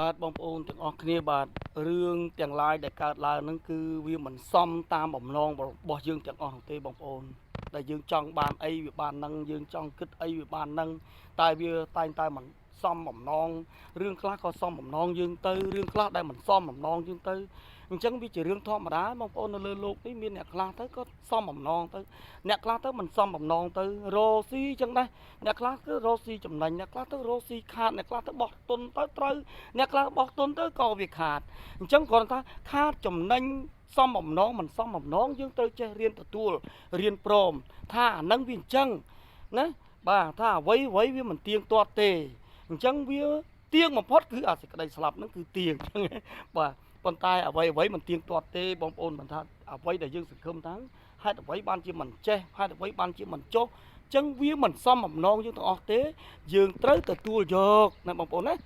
បាទបងប្អូនទាំងអស់គ្នាបាទរឿងទាំងឡាយដែលកើតឡើងហ្នឹងគឺវាមិនសមតាមបំណងរបស់យើងទាំងអស់នោះទេបងប្អូនដែលយើងចង់បានអីវាបាននឹងយើងចង់គិតអីវាបាននឹងតែវាតែងតែមិនសមបំណងរឿងខ្លះក៏សមបំណងយើងទៅរឿងខ្លះដែលមិនសមបំណងយើងទៅអញ្ចឹងវាជារឿងធម្មតាបងប្អូននៅលើលោកនេះមានអ្នកខ្លះទៅក៏សមបំណងទៅអ្នកខ្លះទៅមិនសមបំណងទៅរកស៊ីអញ្ចឹងដែរអ្នកខ្លះគឺរកស៊ីចំណេញអ្នកខ្លះទៅរកស៊ីខាតអ្នកខ្លះទៅបោះទុនទៅត្រូវ អ្នកខ្លះបោះទុនទៅក៏វាខាតអញ្ចឹងគ្រាន់តែថាខាតចំណេញសមបំណងមិនសមបំណងយើងត្រូវចេះរៀនទទួលរៀនព្រមថាអានឹងវាអញ្ចឹងណាបាទថាអ្វីអ្វីវាមិនទៀងទាត់ទេអញ្ចឹងវាទៀងបំផុតគឺអាសេចក្តីស្លាប់ហ្នឹងគឺទៀងអញ្ចឹងបាទប៉ុន្តែអ្វីអ្វីមិនទៀងទាត់ទេបងប្អូនមិនថាអ្វីដែលយើងសង្ឃឹមថាហេតុអ្វីបានជាមិនចេះហេតុអ្វីបានជាមិនចុះអញ្ចឹងវាមិនសមបំណងយើងទាំងអស់ទេយើងត្រូវទទួលយកណាបងប្អូនណា។